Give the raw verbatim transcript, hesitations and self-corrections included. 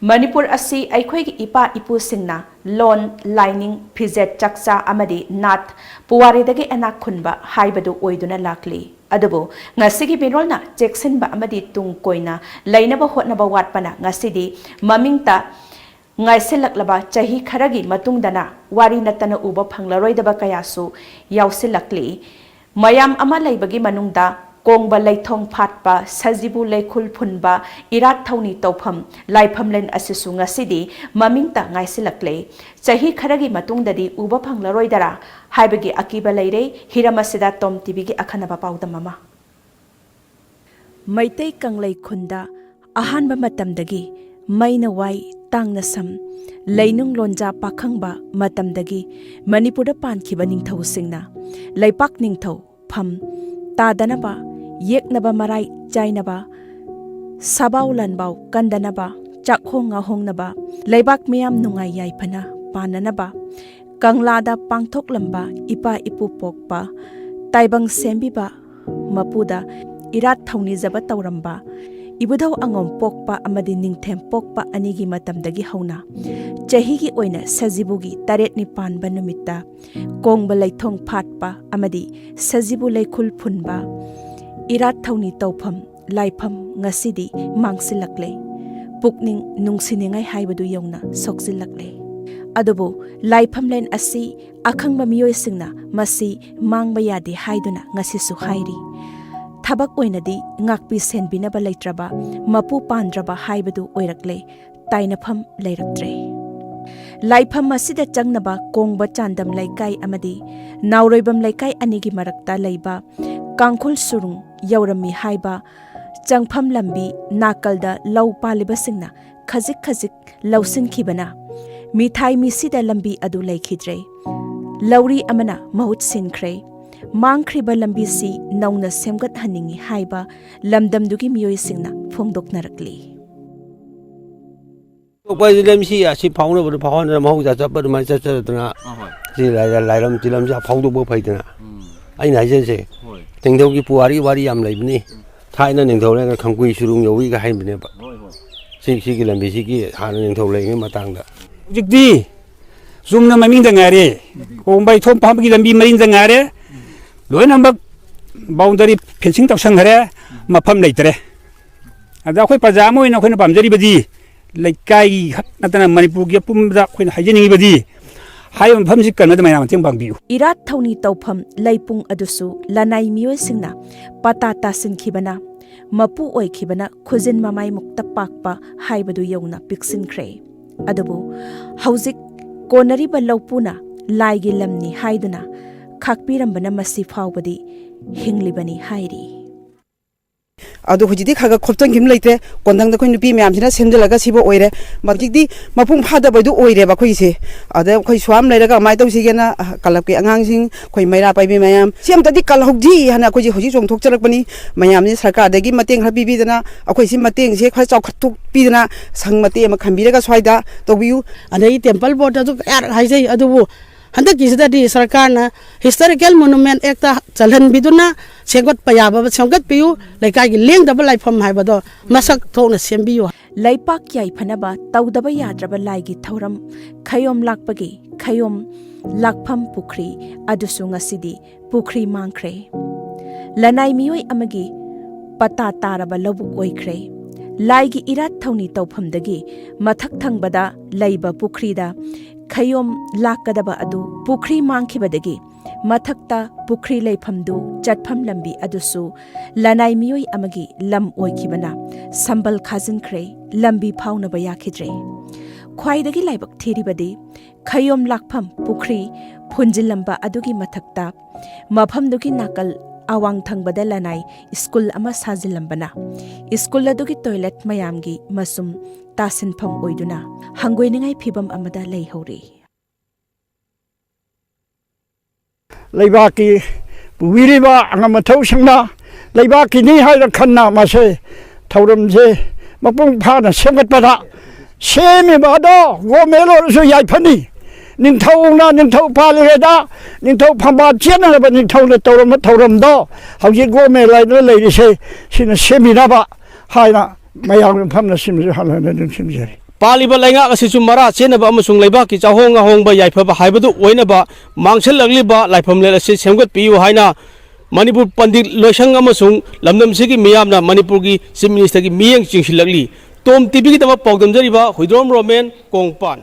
ꯃꯅꯤꯄꯨꯔ ꯑꯁꯤ ꯑꯩꯈꯣꯏꯒꯤ ꯏꯄꯥ ꯏꯄꯨꯁꯤꯡꯅ ꯂꯣꯟ, ꯂꯥꯏꯅꯤꯡ, ꯐꯤꯖꯦꯠ ꯆꯥꯛꯆꯥ ꯑꯃꯗꯤ ꯅꯥꯠ, ꯄꯨꯋꯥꯔꯤꯗꯒꯤ ꯏꯅꯥꯛ ꯈꯨꯟꯕ ꯍꯥꯏꯕꯗꯨ ꯑꯣꯏꯗꯨꯅ ꯂꯥꯛꯂꯤ꯫ ꯑꯗꯨꯕꯨ ꯉꯁꯤꯒꯤ ꯃꯤꯔꯣꯜꯅ ꯆꯦꯛꯁꯤꯟꯕ ꯑꯃꯗꯤ ꯇꯨꯡ ꯀꯣꯏꯅ ꯂꯩꯅꯕ ꯍꯣꯠꯅꯕ ꯋꯥꯠꯄꯅ ꯉꯁꯤꯗꯤ ꯃꯃꯤꯡꯇ ꯉꯥꯏꯁꯤꯜꯂꯛꯂꯕ ꯆꯍꯤ ꯈꯔꯒꯤ ꯃꯇꯨꯡꯗꯅ ꯋꯥꯔꯤ ꯅꯠꯇꯅ ꯎꯕ ꯐꯪꯂꯔꯣꯏꯗꯕ ꯀꯌꯥꯁꯨ ꯌꯥꯎꯁꯤꯜꯂꯛꯂꯤ꯫ ꯃꯌꯥꯝ ꯑꯃ ꯂꯩꯕꯒꯤ ꯃꯅꯨꯡꯗ ꯀꯣꯡꯕ ꯂꯩꯊꯣꯡ ꯐꯥꯠꯄ, ꯁꯖꯤꯕꯨ ꯂꯩꯈꯨꯜ ꯐꯨꯟꯕ, ꯏꯔꯥꯠ ꯊꯧꯅꯤ ꯇꯧꯐꯝ, ꯂꯥꯏꯐꯝꯂꯦꯟ ꯑꯁꯤꯁꯨ ꯉꯁꯤꯗꯤ ꯃꯃꯤꯡꯇ ꯉꯥꯏꯁꯤꯜꯂꯛꯂꯦ꯫ ꯆꯍꯤ ꯈꯔꯒꯤ ꯃꯇꯨꯡꯗꯗꯤ ꯎꯕ ꯐꯪꯂꯔꯣꯏꯗꯔꯥ ꯍꯥꯏꯕꯒꯤ ꯑꯀꯤꯕ ꯂꯩꯔꯦ꯫ ꯍꯤꯔꯝ ꯑꯁꯤꯗ ꯇꯣꯝ ꯇꯤꯚꯤꯒꯤ ꯑꯈꯟꯅꯕ ꯄꯥꯎꯗꯝ ꯑꯃ꯫ ꯃꯩꯇꯩ ꯀꯪꯂꯩ ꯈꯨꯟꯗ ꯑꯍꯥꯟꯕ ꯃꯇꯝꯗꯒꯤ ꯃꯩꯅ ꯋꯥꯏ, ꯇꯥꯡꯅ ꯁꯝ, ꯂꯩꯅꯨꯡ ꯂꯣꯟꯖꯥ ꯄꯥꯈꯪꯕ ꯃꯇꯝꯗꯒꯤ ꯃꯅꯤꯄꯨꯔꯗ ꯄꯥꯟꯈꯤꯕ ꯅꯤꯡꯊꯧꯁꯤꯡꯅ ꯂꯩꯄꯥꯛ ꯅꯤꯡꯊꯧ ꯐꯝ ꯇꯥꯗꯅꯕ, ꯌꯦꯛꯅꯕ ꯃꯔꯥꯏ ꯆꯥꯏꯅꯕ, ꯁꯥꯕꯥꯎ ꯂꯥꯟꯕꯥꯎ ꯀꯟꯗꯅꯕ, ꯆꯥꯛꯍꯣꯡ ꯉꯥꯍꯣꯡꯅꯕ, ꯂꯩꯕꯥꯛ ꯃꯤꯌꯥꯝ ꯅꯨꯡꯉꯥꯏ ꯌꯥꯏꯐꯅ ꯄꯥꯟꯅꯅꯕ ꯀꯪꯂꯥꯗ ꯄꯥꯡꯊꯣꯛꯂꯝꯕ ꯏꯄꯥ ꯏꯄꯨ ꯄꯣꯛꯄ ꯇꯥꯏꯕꯪ ꯁꯦꯝꯕꯤꯕ ꯃꯄꯨꯗ ꯏꯔꯥꯠ ꯊꯧꯅꯤꯖꯕ ꯇꯧꯔꯝꯕ ꯏꯕꯨꯙꯧ ꯑꯉꯣꯝ ꯄꯣꯛꯄ ꯑꯃꯗꯤ ꯅꯤꯡꯊꯦꯝ ꯄꯣꯛꯄ ꯑꯅꯤꯒꯤ ꯃꯇꯝꯗꯒꯤ ꯍꯧꯅ ꯆꯍꯤꯒꯤ ꯑꯣꯏꯅ ꯁꯖꯤꯕꯨꯒꯤ ꯇꯔꯦꯠꯅꯤ ꯄꯥꯟꯕ ꯅꯨꯃꯤꯠꯇ ꯀꯣꯡꯕ ꯂꯩꯊꯣꯡ ꯐꯥꯠꯄ ꯑꯃꯗꯤ ꯁꯖꯤꯕꯨ ꯂꯩꯈꯨꯜ ꯐꯨꯟꯕ ꯏꯔꯥꯠ ꯊꯧꯅꯤ ꯇꯧꯐꯝ ꯂꯥꯏꯐꯝ ꯉꯁꯤꯗꯤ ꯃꯥꯡꯁꯤꯜꯂꯛꯂꯦ꯫ ꯄꯨꯛꯅꯤꯡ ꯅꯨꯡꯁꯤꯅꯤꯡꯉꯥꯏ ꯍꯥꯏꯕꯗꯨ ꯌꯧꯅ ꯁꯣꯛꯆꯤꯜꯂꯛꯂꯦ꯫ ꯑꯗꯨꯕꯨ ꯂꯥꯏꯐꯝꯂꯦꯟ ꯑꯁꯤ ꯑꯈꯪꯕ ꯃꯤꯑꯣꯏꯁꯤꯡꯅ ꯃꯁꯤ ꯃꯥꯡꯕ ꯌꯥꯗꯦ ꯍꯥꯏꯗꯨꯅ ꯉꯁꯤꯁꯨ ꯍꯥꯏꯔꯤ꯫ ꯊꯕꯛ ꯑꯣꯏꯅꯗꯤ ꯉꯥꯛꯄꯤ ꯁꯦꯟꯕꯤꯅꯕ ꯂꯩꯇ꯭ꯔꯕ, ꯃꯄꯨ ꯄꯥꯟꯗ꯭ꯔꯕ ꯍꯥꯏꯕꯗꯨ ꯑꯣꯏꯔꯛꯂꯦ꯫ ꯇꯥꯏꯅꯐꯝ ꯂꯩꯔꯛꯇ꯭ꯔꯦ꯫ ꯂꯥꯏꯐꯝ ꯑꯁꯤꯗ ꯆꯪꯅꯕ ꯀꯣꯡꯕ ꯆꯥꯟꯗꯝ ꯂꯩꯀꯥꯏ ꯑꯃꯗꯤ ꯅꯥꯎꯔꯣꯏꯕꯝ ꯂꯩꯀꯥꯏ ꯑꯅꯤꯒꯤ ꯃꯔꯛꯇ ꯂꯩꯕ ꯀꯥꯡꯈꯨꯜ ꯁꯨꯔꯨꯡ ꯌꯧꯔꯝꯃꯤ ꯍꯥꯏꯕ ꯆꯪꯐꯝ ꯂꯝꯕꯤ ꯅꯥꯀꯜꯗ ꯂꯧ ꯄꯥꯜꯂꯤꯕꯁꯤꯡꯅ ꯈꯖꯤꯛ ꯈꯖꯤꯛ ꯂꯧꯁꯤꯟꯈꯤꯕꯅ ꯃꯤꯊꯥꯏ ꯃꯤꯁꯤꯗ ꯂꯝꯕꯤ ꯑꯗꯨ ꯂꯩꯈꯤꯗ꯭ꯔꯦ꯫ ꯂꯧꯔꯤ ꯑꯃꯅ ꯃꯍꯨꯠ ꯁꯤꯟꯈ꯭ꯔꯦ꯫ ꯃꯥꯡꯈ꯭ꯔꯤꯕ ꯂꯝꯕꯤꯁꯤ ꯅꯧꯅ ꯁꯦꯝꯒꯠꯍꯟꯅꯤꯡꯏ ꯍꯥꯏꯕ ꯂꯝꯗꯝꯗꯨꯒꯤ ꯃꯤꯑꯣꯏꯁꯤꯡꯅ ꯐꯣꯡꯗꯣꯛꯅꯔꯛꯂꯤ꯫ ꯊꯣꯛꯄ ꯍꯥꯏꯁꯤꯗꯤ ꯂꯝꯁꯤ ꯑꯁꯤ ꯐꯥꯎꯅꯕꯗ ꯐꯥꯎꯍꯟꯗꯅ ꯃꯍꯧꯁꯥ ꯆꯠꯄ ꯑꯗꯨꯃꯥꯏꯅ ꯆꯠꯆꯔꯗꯅ ꯑꯍꯣꯏ꯫ ꯁꯤ ꯂꯥꯏꯔ- ꯂꯥꯏꯔꯝ ꯇꯤꯂꯝꯁꯤ ꯐꯥꯎꯗꯣꯛꯄ ꯐꯩꯗꯅ꯫ ꯎꯝ꯫ ꯑꯩꯅ ꯍꯥꯏꯖꯔꯤꯁꯦ, ꯍꯣꯏ꯫ ꯅꯤꯡꯊꯧꯒꯤ ꯄꯨꯋꯥꯔꯤ ꯋꯥꯔꯤ ꯌꯥꯝ ꯂꯩꯕꯅꯤ꯫ ꯊꯥꯏꯅ ꯅꯤꯡꯊꯧ ꯂꯩꯔꯒ ꯈꯝꯀꯨꯏ ꯁꯨꯔꯨꯡ ꯌꯧꯏꯒ ꯍꯥꯏꯕꯅꯦꯕ꯫ ꯍꯣꯏ, ꯍꯣꯏ꯫ ꯁꯤ, ꯁꯤꯒꯤ ꯂꯝꯕꯤꯁꯤꯒꯤ ꯍꯥꯟꯅ ꯅꯤꯡꯊꯧ ꯂꯩꯔꯤꯉꯩ ꯃꯇꯥꯡꯗ꯫ ꯍꯧꯖꯤꯛꯇꯤ ꯆꯨꯝꯅ ꯃꯃꯤꯡꯗ ꯉꯥꯏꯔꯦ꯫ ꯀꯣꯡꯕꯥꯏ ꯊꯣꯡ ꯐꯥꯝꯕꯒꯤ ꯂꯝꯕꯤ ꯃꯔꯤꯟꯗ ꯉꯥꯏꯔꯦ꯫ ꯂꯣꯏꯅꯃꯛ boundary fencing ꯇꯧꯁꯟꯈꯔꯦ꯫ ꯃꯐꯝ ꯂꯩꯇꯔꯦ꯫ ꯑꯗ ꯑꯩꯈꯣꯏ ꯄ꯭ꯔꯖꯥ ꯑꯃ ꯑꯣꯏꯅ ꯑꯩꯈꯣꯏꯅ ꯄꯥꯝꯖꯔꯤꯕꯗꯤ, ꯂꯩꯀꯥꯏꯒꯤ ꯈꯛ ꯅꯠꯇꯅ ꯃꯅꯤꯄꯨꯔꯒꯤ ꯑꯄꯨꯟꯕꯗ ꯑꯩꯈꯣꯏꯅ ꯍꯥꯏꯖꯅꯤꯡꯉꯤꯕꯗꯤ, ꯍꯥꯏꯔꯤꯕ ꯃꯐꯝꯁꯤ ꯀꯟꯅꯗ ꯃꯌꯥꯝ ꯃꯇꯦꯡ ꯄꯥꯡꯕꯤꯌꯨ꯫ ꯏꯔꯥꯠ ꯊꯧꯅꯤ ꯇꯧꯐꯝ ꯂꯩꯄꯨꯡ ꯑꯗꯨꯁꯨ ꯂꯅꯥꯏ ꯃꯤꯑꯣꯏꯁꯤꯡꯅ ꯄꯇꯥ ꯇꯥꯁꯤꯟꯈꯤꯕꯅ ꯃꯄꯨ ꯑꯣꯏꯈꯤꯕꯅ ꯈꯨꯖꯤꯟ ꯃꯃꯥꯏꯃꯨꯛꯇ ꯄꯥꯛꯄ ꯍꯥꯏꯕꯗꯨ ꯌꯧꯅ ꯄꯤꯛꯁꯤꯟꯈ꯭ꯔꯦ꯫ ꯑꯗꯨꯕꯨ ꯍꯧꯖꯤꯛ ꯀꯣꯟꯅꯔꯤꯕ ꯂꯧꯄꯨꯅ ꯂꯥꯏꯒꯤ ꯂꯝꯅꯤ ꯍꯥꯏꯗꯨꯅ ꯈꯥꯛꯄꯤꯔꯝꯕꯅ ꯃꯁꯤ ꯐꯥꯎꯕꯗꯤ ꯍꯤꯡꯂꯤꯕꯅꯤ ꯍꯥꯏꯔꯤ꯫ ꯑꯗꯨ ꯍꯧꯖꯤꯛꯇꯤ ꯈꯔ ꯈꯔ ꯈꯣꯞꯆꯟꯈꯤꯕ ꯂꯩꯇ꯭ꯔꯦ꯫ ꯀꯣꯟꯊꯪꯗ ꯑꯩꯈꯣꯏ ꯅꯨꯄꯤ ꯃꯌꯥꯝꯁꯤꯅ ꯁꯦꯝꯖꯤꯜꯂꯒ ꯁꯤꯕꯨ ꯑꯣꯏꯔꯦ꯫ ꯍꯧꯖꯤꯛꯇꯤ ꯃꯄꯨꯡ ꯐꯥꯗꯕꯗꯨ ꯑꯣꯏꯔꯦꯕ ꯑꯩꯈꯣꯏꯒꯤꯁꯦ꯫ ꯑꯗ ꯑꯩꯈꯣꯏ ꯁ꯭ꯋꯥꯝ ꯂꯩꯔꯒ ꯀꯃꯥꯏꯅ ꯇꯧꯁꯤꯒꯦꯅ, ꯑ, ꯀ꯭ꯂꯕꯀꯤ ꯑꯉꯥꯡꯁꯤꯡ, ꯑꯩꯈꯣꯏ ꯃꯩꯔꯥ ꯄꯥꯏꯕꯤ ꯃꯌꯥꯝ, ꯁꯤ ꯑꯝꯇꯗꯤ ꯀꯜꯍꯧꯁꯤ ꯍꯥꯏꯅ ꯑꯩꯈꯣꯏꯁꯦ ꯍꯧꯖꯤꯛ ꯆꯣꯡꯊꯣꯛꯆꯔꯛꯄꯅꯤ꯫ ꯃꯌꯥꯝꯁꯤ ꯁꯔꯀꯥꯔꯗꯒꯤ ꯃꯇꯦꯡ ꯈꯔ ꯄꯤꯕꯤꯗꯅ, ꯑꯩꯈꯣꯏ ꯁꯤ ꯃꯇꯦꯡꯁꯦ ꯈꯔ ꯆꯥꯎꯈꯠꯇꯣꯛꯄꯤꯗꯅ, ꯁꯪ ꯃꯇꯦꯛ ꯑꯃ ꯈꯟꯕꯤꯔꯒ ꯁ꯭ꯋꯥꯏꯗ ꯇꯧꯕꯤꯌꯨ꯫ ꯑꯗꯒꯤ ꯇꯦꯝꯄꯜ ꯕꯣꯔꯗꯇꯁꯨ ꯀꯌꯥꯔꯛ ꯍꯥꯏꯖꯩ, ꯑꯗꯨꯕꯨ ꯍꯟꯗꯛꯀꯤꯁꯤꯗꯗꯤ ꯁꯔꯀꯥꯔꯅ Historical Monument Actꯇ ꯆꯜꯍꯟꯕꯤꯗꯨꯅ ꯁꯦꯝꯒꯠꯄ ꯌꯥꯕ ꯁꯦꯝꯒꯠꯄꯤꯌꯨ, ꯂꯩꯀꯥꯏꯒꯤ ꯂꯦꯡꯗꯕ ꯂꯥꯏꯐꯝ ꯍꯥꯏꯕꯗꯣ ꯃꯁꯛ ꯊꯣꯛꯅ ꯁꯦꯝꯕꯤꯌꯨ꯫ ꯂꯩꯄꯥꯛ ꯌꯥꯏꯐꯅꯕ ꯇꯧꯗꯕ ꯌꯥꯗ꯭ꯔꯕ ꯂꯥꯏꯒꯤ ꯊꯧꯔꯝ ꯈꯌꯣꯝ ꯂꯥꯛꯄꯒꯤ ꯈꯌꯣꯝ ꯂꯥꯛꯐꯝ ꯄꯨꯈ꯭ꯔꯤ ꯑꯗꯨꯁꯨ ꯉꯁꯤꯗꯤ ꯄꯨꯈ꯭ꯔꯤ ꯃꯥꯡꯈ꯭ꯔꯦ꯫ ꯂꯅꯥꯏ ꯃꯤꯑꯣꯏ ꯑꯃꯒꯤ ꯄꯇꯥ ꯇꯥꯔꯕ ꯂꯧꯕꯨꯛ ꯑꯣꯏꯈ꯭ꯔꯦ꯫ ꯂꯥꯏꯒꯤ ꯏꯔꯥꯠ ꯊꯧꯅꯤ ꯇꯧꯐꯝꯗꯒꯤ ꯃꯊꯛ ꯊꯪꯕꯗ ꯂꯩꯕ ꯄꯨꯈ꯭ꯔꯤꯗ ꯈꯌꯣꯝ ꯂꯥꯛꯀꯗꯕ ꯑꯗꯨ ꯄꯨꯈ꯭ꯔꯤ ꯃꯥꯡꯈꯤꯕꯗꯒꯤ ꯃꯊꯛꯇ ꯄꯨꯈ꯭ꯔꯤ ꯂꯩꯐꯝꯗꯨ ꯆꯠꯐꯝ ꯂꯝꯕꯤ ꯑꯗꯨꯁꯨ ꯂꯅꯥꯏ ꯃꯤꯑꯣꯏ ꯑꯃꯒꯤ ꯂꯝ ꯑꯣꯏꯈꯤꯕꯅ ꯁꯝꯕꯜ ꯈꯥꯖꯤꯟꯈ꯭ꯔꯦ, ꯂꯝꯕꯤ ꯐꯥꯎꯅꯕ ꯌꯥꯈꯤꯗ꯭ꯔꯦ꯫ ꯈ꯭ꯋꯥꯏꯗꯒꯤ ꯂꯥꯏꯕꯛ ꯊꯤꯔꯤꯕꯗꯤ ꯈꯌꯣꯝ ꯂꯥꯛꯐꯝ ꯄꯨꯈ꯭ꯔꯤ ꯐꯨꯟꯖꯤꯜꯂꯝꯕ ꯑꯗꯨꯒꯤ ꯃꯊꯛꯇ ꯃꯐꯝꯗꯨꯒꯤ ꯅꯥꯀꯜ ꯑꯋꯥꯡ ꯊꯪꯕꯗ ꯂꯅꯥꯏ ꯁ꯭ꯀꯨꯜ ꯑꯃ ꯁꯥꯖꯤꯜꯂꯝꯕꯅ ꯁ꯭ꯀꯨꯜ ꯑꯗꯨꯒꯤ ꯇꯣꯏꯂꯦꯠ ꯃꯌꯥꯝꯒꯤ ꯃꯁꯨꯝ ꯇꯥꯁꯤꯟꯐꯝ ꯑꯣꯏꯗꯨꯅ ꯍꯪꯒꯣꯏꯅꯤꯡꯉꯥꯏ ꯐꯤꯕꯝ ꯑꯃꯗ ꯂꯩꯍꯧꯔꯤ꯫ ꯂꯩꯕꯥꯛꯀꯤ ꯄꯨꯕꯤꯔꯤꯕ ꯑꯉꯝ ꯑꯊꯧꯁꯤꯡꯅ ꯂꯩꯕꯥꯛꯀꯤꯅꯤ ꯍꯥꯏꯅ ꯈꯟꯅ ꯃꯁꯦ ꯊꯧꯔꯝꯁꯦ ꯃꯄꯨꯡ ꯐꯥꯅ ꯁꯦꯝꯒꯠꯄꯗ ꯁꯦꯝꯃꯤꯕ ꯑꯗꯣ ꯒꯣꯃꯦꯟ ꯑꯣꯏꯔꯁꯨ ꯌꯥꯏꯐꯅꯤ꯫ ꯅꯤꯡꯊꯧꯅ ꯅꯤꯡꯊꯧ ꯄꯥꯜꯂꯤꯉꯩꯗ ꯅꯤꯡꯊꯧ ꯐꯝꯕꯥꯜ ꯆꯦꯠꯅꯔꯕ ꯅꯤꯡꯊꯧꯅ ꯇꯧꯔꯝꯕ ꯊꯧꯔꯝꯗꯣ ꯍꯧꯖꯤꯛ ꯒꯣꯃꯦꯟ ꯍꯥꯏꯗꯅ ꯂꯩꯔꯤꯁꯦ ꯁꯤꯅ ꯁꯦꯝꯕꯤꯅꯕ ꯍꯥꯏꯅ ꯃꯌꯥꯝꯒꯤ ꯃꯐꯝꯅ ꯁꯤꯃꯁꯨ ꯍꯟꯅ ꯍꯟꯅ ꯑꯗꯨꯝ ꯁꯦꯝꯖꯔꯤ꯫ ꯄꯥꯜꯂꯤꯕ ꯂꯩꯉꯥꯛ ꯑꯁꯤꯁꯨ ꯃꯔꯥ ꯆꯦꯟꯅꯕ ꯑꯃꯁꯨꯡ ꯂꯩꯕꯥꯛꯀꯤ ꯆꯥꯍꯣꯡ ꯉꯥꯍꯣꯡꯕ ꯌꯥꯏꯐꯕ ꯍꯥꯏꯕꯗꯨ ꯑꯣꯏꯅꯕ ꯃꯥꯡꯁꯤꯜꯂꯛꯂꯤꯕ ꯂꯥꯏꯐꯝꯂꯦꯟ ꯑꯁꯤ ꯁꯦꯝꯒꯠꯄꯤꯌꯨ ꯍꯥꯏꯅ ꯃꯅꯤꯄꯨꯔ ꯄꯟꯗꯤꯠ ꯂꯣꯏꯁꯪ ꯑꯃꯁꯨꯡ ꯂꯝꯗꯝꯁꯤꯒꯤ ꯃꯤꯌꯥꯝꯅ ꯃꯅꯤꯄꯨꯔꯒꯤ ꯆꯤꯐ ꯃꯤꯅꯤꯁꯇꯔꯒꯤ ꯃꯤꯠꯌꯦꯡ ꯆꯤꯡꯁꯤꯜꯂꯛꯂꯤ꯫ ꯇꯣꯝ ꯇꯤꯚꯤꯒꯤꯗꯃꯛ ꯄꯥꯎꯗꯝꯖꯔꯤꯕ ꯍꯨꯏꯗ꯭ꯔꯣꯝ ꯔꯣꯃꯦꯟ, ꯀꯣꯡꯄꯥꯟ꯫